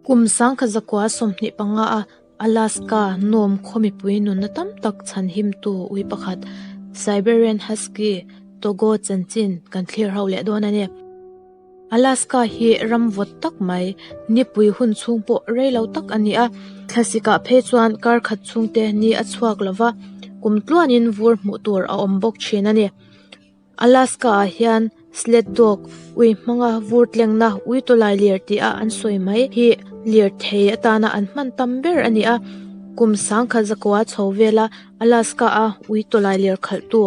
Kum 1925 a Alaska Nome khaw mipui nunna tam tak chhanhimtu ui pakhat Siberian Husky Togo chanchin kan thlir ho leh dawn a ni. Alaska hi ram vawt tak mai, nipui hun chhung pawh rei lo tak a ni a, thlasikah phei chuan kar khat chhungte ni a chhuak lo va, kum tluanin vur hmuh tur a awm bawk thin a ni. Alaska ah hian sled dog ui hmanga vur tlengna ui tawlai lir tih a an sawi mai hi lirthei atana an hman tam ber a ni a, kum sangkhat zakua chho vela Alaska a ui tawlai lir khalhtu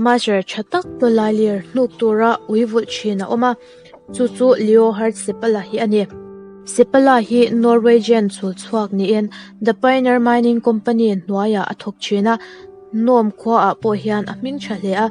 Musher tha tak tawlai lir hnuk tura ui vulh thin a awm a, chu chu Leo Hart Seppala hi a ni. Seppala hi Norwegian chhul chhuak niin The Pioneer Mining Company hnuaiah a thawk thin a, Nome khuaah pawh hian a hming tha hle a,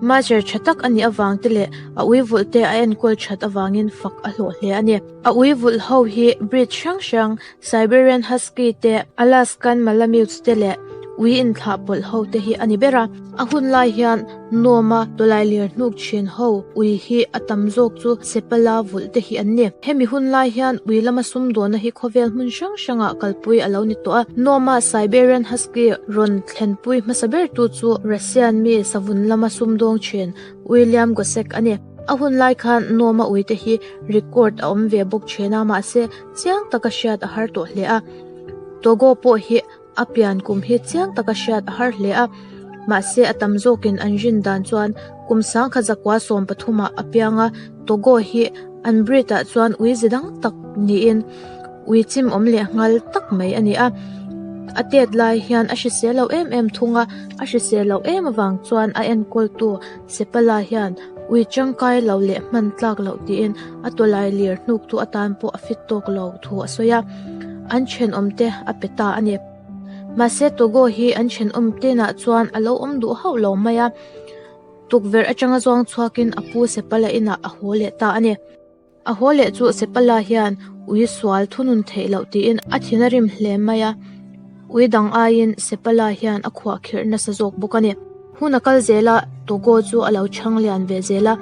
Musher tha tak a nih avang te leh a ui vulh te a enkawl that avangin fak a hlawh hle a ni. A ui vulh ho hi breed hrang hrang Siberian Husky te, Alaskan Malamutes te leh ui inthlah pawlh ho te hi a ni ber a. A hun lai hian Nome-a tawlailir hnuk thin ho ui hi a tam zawk chu Seppala vulh te hi an ni. Hemi hun lai hian ui lama sumdawnna hi khawvel hmun hrang hrangah kalpui a lo ni tawh a. Nome-a Siberian Husky rawn thlenpui hmasa bertu chu Russian mi savun lama sumdawng thin William Gosek a ni. A hun lai khan Nome-a uite hi record a awm ve bawk thin a, mahse Chiang taka hriat a har tawh hle a, Togo pawh hi a pian kum hi chiang taka hriat a har hle a, mahse a tam zawkin an rin dan chuan kum 1913 ah a piang a, Togo hi an breed ah chuan ui ze dang tak niin ui chim awm leh nghal tak mai a ni a, a tet lai hian a hrisel lo em em thung a, a hrisel loh em avang chuan a enkawltu Seppala hian ui tangkai lo leh hman tlak loh tiin a tawlai lir hnuktu atan pawh a fit tawk lo thu a sawi a, an thenawmte a pe ta a ni. Mahse Togo hi an thenawm tenah chuan a lo awm duh hauh lo mai a, tukverh atanga zuang chhuakin a pu Seppala inah a haw leh ta a ni. A haw leh chu Seppala hian ui sual thunun theih loh tiin a thin a rim hle mai a, ui dang aiin Seppala hian a khuah khirh nasa zawk bawk a ni. Hun a kal zel a, Togo chu a lo chhang lian ve zel a,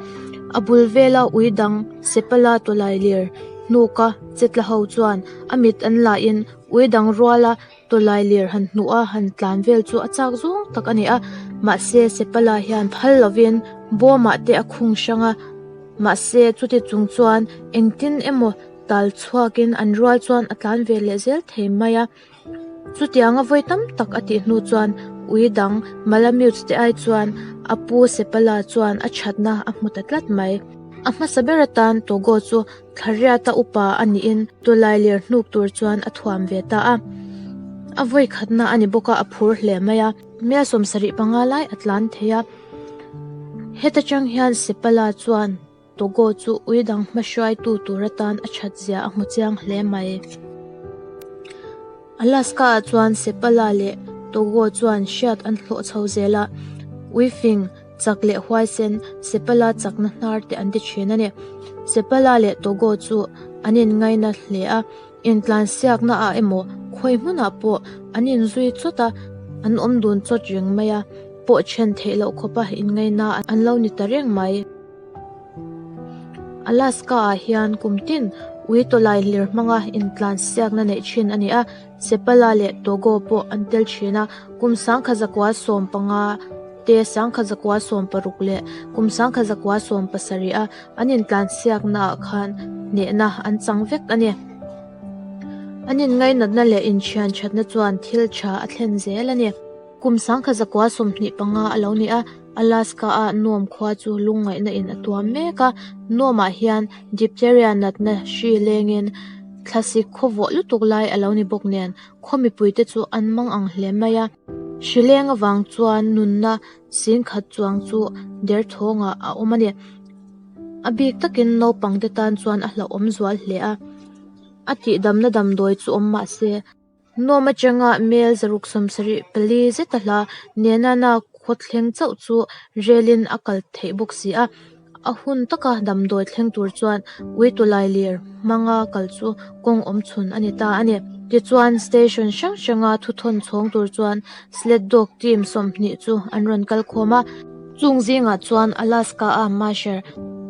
a bul vela ui dang Seppala tawlai lir hnuka chetla ho chuan a mit an lahin ui dang ruala Tawlai lir han hnuh a han tlan vel chu a chak zawng tak a ni a, mahse Seppala hian phal lovin bawmah te a khung hrang a, mahse chuti chung chuan engtin emaw tal chhuakin an rual chuan a tlan ve leh zel thei mai a. Chutianga vawi tam tak a tih hnu chuan ui dang Malamute te ai chuan a pu Seppala chuan a thatna a hmu ta tlat mai. A hmasa ber atan Togo chu Thlariata upa a niin tawlailir hnuk tur chuan a thuam ve ta a. A vawi khatna a ni bawk a, a phur hle mai a. Mel 75 lai a tlan thei a. Heta chang hian Seppala chuan Togo chu ui dang hmahruaitu tur atan a that zia a hmu chiang hle mai. Alaska ah chuan Seppala leh Togo chuan hriat an hlawh chho zel a. Uifing Chak leh huaisen Seppala chakna hnar te an ti thin a ni. Seppala leh Togo chu an inngaina hle a, intlansiakna ah emaw khawi hmunah pawh an inzui chawt a, an awm dun chawt reng mai a, pawh then theih loh khawpa inngaina an lo ni ta reng mai. Alaska ah hian kum tin ui tawlai hlir hmanga intlansiakna neih thin a ni a, Seppala leh Togo pawh an tel thin a, kum 1915 te, 1916 leh kum 1917 a an intlansiakna ah khan hnehna an chang vek a ni. An inngainatna leh inthian thatna chuan thil tha a thlen zel a ni. Kum 1925 a lo ni a, Alaska-a Nome khua chu lungngaihna in a tuam mek a, Nome-ah hian diphtheria natna hri lengin thlasik khaw vawh lutuk lai a lo ni bawk nen khaw mipuite chu an mang ang hle mai a. Hri leng avang chuan nunna singkhat chuang chu derthawngah a awm a ni. A bik takin naupangte tan chuan a hlauhawm zual hle a, a tihdamna damdawi chu awm mah se, Nuam atanga mel 674 zeta hla Nenana khawthleng chauh chu relin a kal theih bawk si a, a hun taka damdawi thleng tur chuan uitulai lir hmanga kal chu kawng awm chhun a ni ta a ni. Tichuan station hrang hranga thuthawn chhawng tur chuan sled dog team 20 chu an rawn kal khawm a, chung zingah chuan Alaska-a Musher.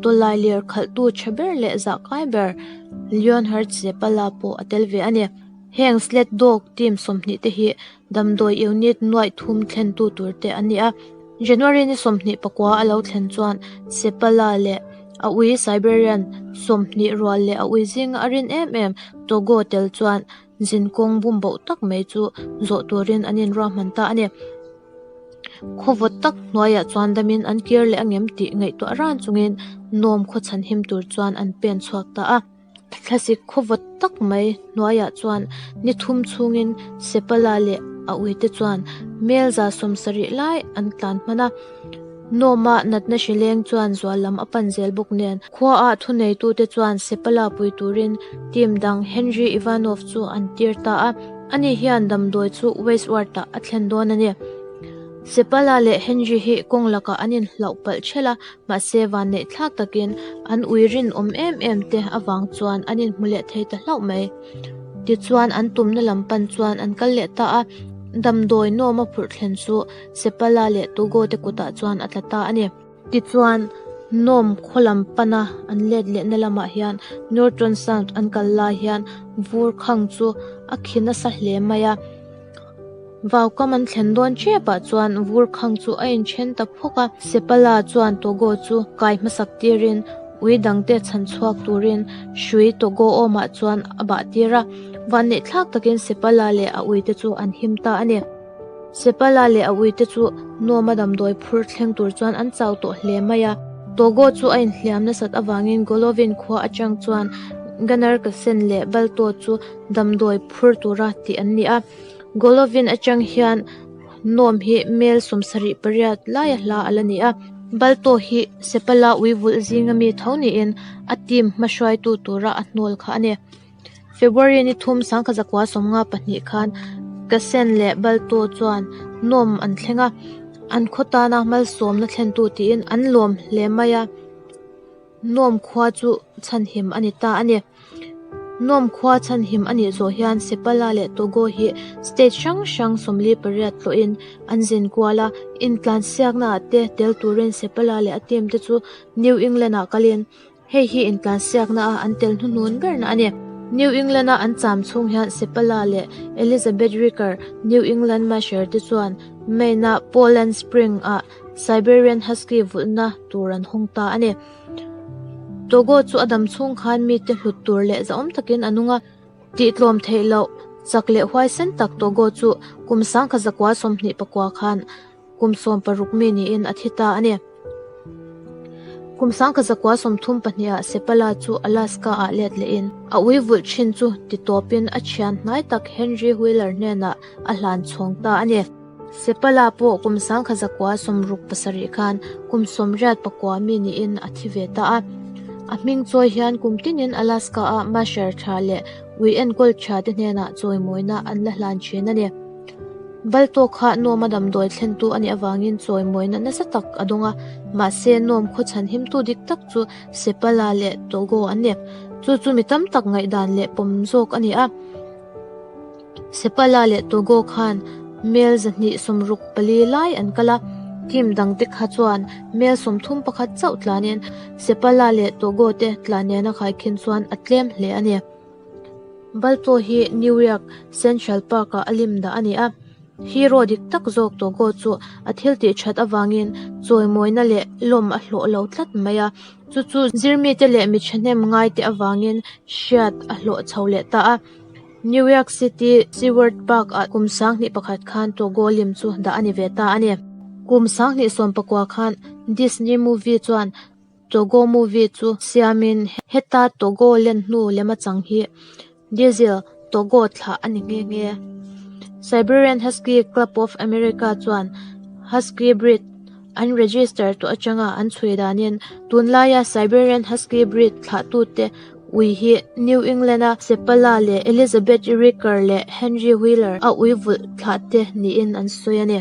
Tawlailir khalhtu tha ber leh zahkai ber Leonhard Seppala pawh a tel ve a ni. Heng sled dog team 20 te hi damdawi unit nuaih thum thlentu tur te an ni a. January ni 29 a lo thlen chuan Seppala leh a ui Siberian 20 rual leh a ui zinga a rin em em Togo tel chuan zinkawng bumboh tak mai chu zawh turin an inruahman ta a ni. Khawvawt tak hnuaiah chuan damin an kir leh angem tih ngaihtuah ran chungin Nome khaw chhanhim tur chuan an pen chhuak ta a. Thlasik khawvawt tak mai hnuaiah chuan ni thum chhungin Seppala leh a uite chuan mel 70 lai an tlan hman a. Nome-a natna hrileng chuan zual lam a pan zel bawk nen khuaah thuneitute chuan Seppala pui turin team dang Henry Ivanov chu an tir ta a. Ani hian damdawi chu Westward-ah a thlen dawn a ni. Seppala leh Henry hi kawng lakah an inhlauh palh ṭhelh a, mahse vanneih thlak takin an ui rinawm em em te avang chuan an inhmu leh thei ta hlauh mai. Tichuan an tumna lam pan chuan an kal leh ta a, damdawi nawm a phurh thlen chu Seppala leh Togo te kutah chuan a tla ta a ni. Tichuan, Nome khaw lam pana an let lehna lamah hian Norton Sound an kal lai hian vur khang chu a khi nasa hle mai a. Vaukam an thlen dawn ṭepah chuan vur khang chu a inṭhen ta phawk a. Seppala chuan Togo chu kai hmasak tirin ui dangte chhan chhuak turin hrui Togo awmah chuan a bah tir a. Vanneihthlak takin Seppala leh a uite chu an him ta a ni. Seppala leh a uite chu Nome-a damdawi phur thleng tur chuan an chau tawh hle mai a. Togo chu a inhliam nasat avangin Golovin khua atang chuan Gunnar Kaasen leh Balto chu damdawi phur tura tih an ni a. Golovin atang hian Nome hi mel 78 laia hla a la ni a. Balto hi Seppala ui vulh zinga mi tho niin a team hmahruaitu tura a hnawl kha a ni. February ni thum 1952 khan Kaasen leh Balto chuan Nome an thleng a, an khaw tana malsawmna thlentu tiin an lawm hle mai a, Nome khua chu chhanhim a ni ta a ni. Nome khua chhanhim a nih zawh hian Seppala leh Togo hi state hrang hrang 48 tlawhin an zin kual a, intlansiaknaah te tel turin Seppala leh a team te chu New England-ah kalin Hei hi intlansiakna a an tel hnuhnun berna a ni. New England-a an cham chhung hian Seppala leh Elizabeth Ricker, New England Musher te chuan Maine-a Poland Spring-ah Siberian Husky vulhna tur an hawng ta a ni. Togo chu a dam chhung khan mite hlut tur leh zahawm takin a nung a. Tihtlawm theih loh, chak leh huaisen tak Togo chu kum 1929 khan Kum 16 mi niin a thi ta a ni. Kum 1932 ah Seppala chu Alaska-ah let lehin a ui vulh thin chu ti tawpin a thian hnai tak Henry Wheeler hnenah a hlan chhawng ta a ni. Seppala pawh kum 1967 khan kum 89 mi niin a thi ve ta a. A hming chawi hian kum tinin Alaska-a musher tha leh ui enkawl tha te hnenah chawimawina an la hlan thin a ni. Balto kha Nome-a damdawi thlentu a nih avangin chawimawina nasa tak a dawng a, mahse Nome khaw chhanhimtu dik tak chu Seppala leh Togo an ni. Chu chu mi tam tak ngaihdan leh pawm zawk a ni a. Seppala leh Togo khan mel 264 lai an kal a, team dangte kha chuan mel 31 chauh tlanin Seppala leh Togo te tlan nena khaikhin chuan a tlem hle a ni. Balto hi New York Central Park-ah a lim dah a ni a. Hero dik tak zawk Togo chu a thil tih that avangin chawimawina leh lawm a hlawh lo tlat mai a. Chu chu zirmite leh mi thahnem ngaite avangin hriat a hlawh chho leh ta a. New York City Seward Park-ah kum 2001 khan Togo lim chu dah a ni ve ta a ni. Kum 2019 khan Disney movie chuan Togo movie chu siamin heta Togo len hnu lema chang hi Diesel Togo thlah a ni nghe nghe. Siberian Husky Club of America chuan Husky breed an register tawh atanga an chhui danin tunlaia Siberian Husky breed thlahtute ui hi New England-a Seppala leh Elizabeth Ricker leh Henry Wheeler a ui vulh thlahte niin an sawi a ni.